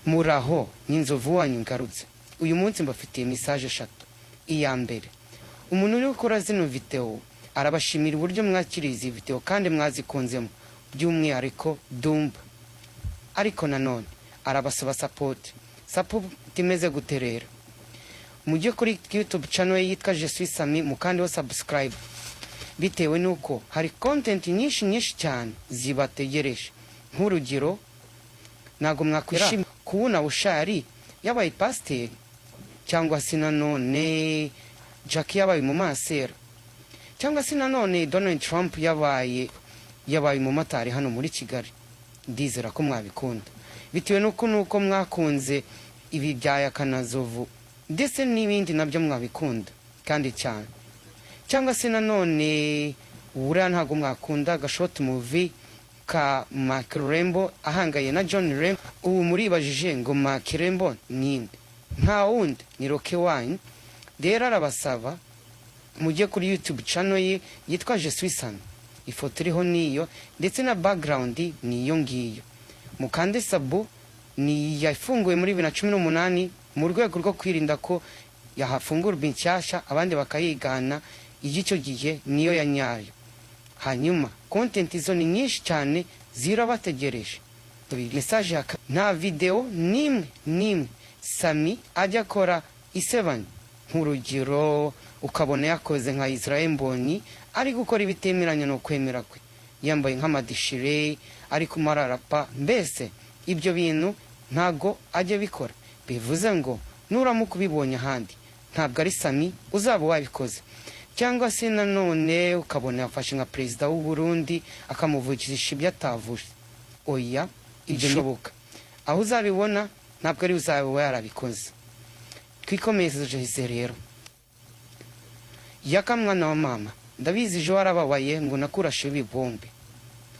Muraho, ni Nzovu wanyu ngarutse. Uyu munsi mbafitiye message eshatu. Iya mbere, umuntu uri gukora zino video arabashimira uburyo mwakiriye izi video kandi mwazikunzemo, by'umwihariko Dumba. Ariko nanone arabasaba support. Support imeze gute rero? Mujye kuri YouTube channel ye yitwa Je suis Sami, mukandeho subscribe, bitewe n'uko hari content nyinshi nyinshi cyane zibategereje. Nk'urugero, ntabwo mwakwishimira kubona Bushali yabaye pasiteri, cyangwa se nanone Jackie yabaye umumasera, cyangwa se nanone Donald Trump yabaye umumotari hano muri Kigali. Ndizera ko mwabikunda bitewe n'uko mwakunze ibi bya Yakanazovu, ndetse n'ibindi nabyo mwabikunda kandi cyane. Cyangwa se nanone buriya ntabwo mwakunda agashort movie ka Mark Rembo ahangaye na John Rembo? Ubu muribajije ngo Mark Rembo ninde? Nta wundi, ni Rocky Wine. Rero arabasaba mujye kuri YouTube channel ye yitwa Je suis Sami. Ifoto iriho niyo, ndetse na background niyo ngiyo. Mukande sub. Ni yafunguwe muri 2018 mu rwego rwo kwirinda ko yahafungurwa inshyashya abandi bakayigana. Icyo gihe niyo ya nyayo. Hanyuma content zo ni nyinshi cyane zirabategereje. Message ya nta video n'imwe n'imwe Sami ajya akora isebanya. Nk'urugero, ukabona yakoze nka Israel Mbonyi ari gukora ibitemeranya no kwemera kwe, yambaye nk'amadishire, ari kumararapa, mbese ibyo bintu ntago ajya abikora. Bivuze ngo nuramuka ubibonye ahandi, ntabwo ari Sami uzaba wabikoze. Cyangwa se nanone ukabona yafashe nka perezida w'u Burundi akamuvugisha ibyo atavuze. Oya, ibyo bishoboka aho uzabibona ntabwo ari uzaba yarabikoze. Twikomeje rero. Yaka mwana wa mama, ndabizi ejo warababaye ngo nakurashe ibibombe.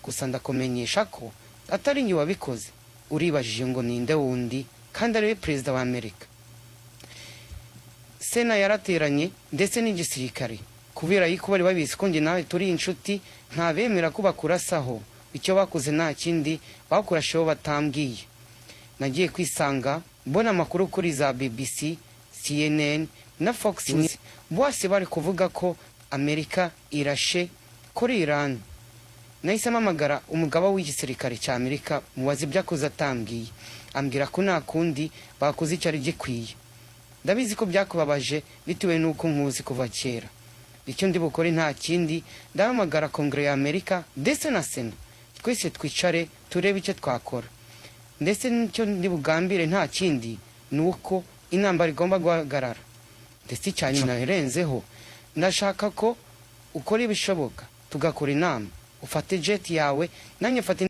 Gusa ndakumenyesha ko atari njye wabikoze. Uribajije ngo ninde wundi kandi ariwe perezida wa Amerika? Sena yarateranye ndetse n'igisirikare, kubera yuko bari babizi ko njye nawe turi inshuti, ntabemera ko bakurasaho. Icyo bakoze nta kindi, bakurasheho batambwiye. Nagiye kwisanga mbona amakuru kuri za BBC, CNN na Fox News, bose bari kuvuga ko Amerika irashe kuri Iran. Nahise mpamagara umugaba w'igisirikare cya Amerika, mubaza ibyo akoze atambwiye. Ambwira ko nta kundi, bakoze icyari gikwiye. Ndabizi ko byakubabaje bitewe n'uko nkuzi kuva kera. Icyo ndi bukore nta kindi, ndahamagara Kongere ya Amerika ndetse na Sena, twese twicare turebe icyo twakora. Ndetse n'icyo ndi bugambire nta kindi, ni uko intambara igomba guhagarara. Ndetse icya nyuma narenzeho, ndashaka ko ukora ibishoboka tugakora inama, ufate jet yawe, nanjye mfate,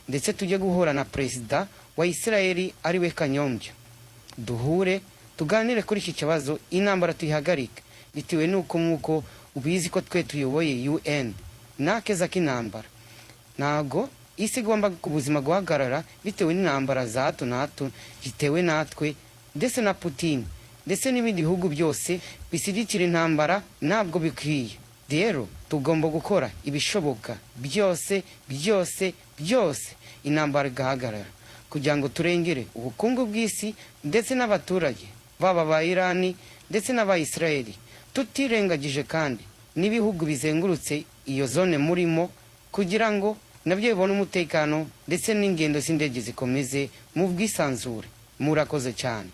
ndetse tujye guhura na perezida wa Isirayeli, ariwe Kanyombya, duhure tuganire kuri iki kibazo, intambara tuyihagarike, bitewe n'uko nk'uko ubizi ko twe tuyoboye UN nakeza k'intambara. Ntago isi igomba ku buzima guhagarara bitewe n'intambara za hato na hato zitewe natwe ndetse na Putin ndetse n'ibindi bihugu byose bishyigikira intambara. Ntabwo bikwiye. Rero tugomba gukora ibishoboka byose byose byose, intambara igahagarara, kugira ngo turengere ubukungu bw'isi ndetse n'abaturage, baba aba Irani ndetse n'aba Isirayeli, tutirengagije kandi n'ibihugu bizengurutse iyo zone murimo, kugira ngo nabyo bibone umutekano ndetse n'ingendo z'indege zikomeze mu bwisanzure. Murakoze cyane.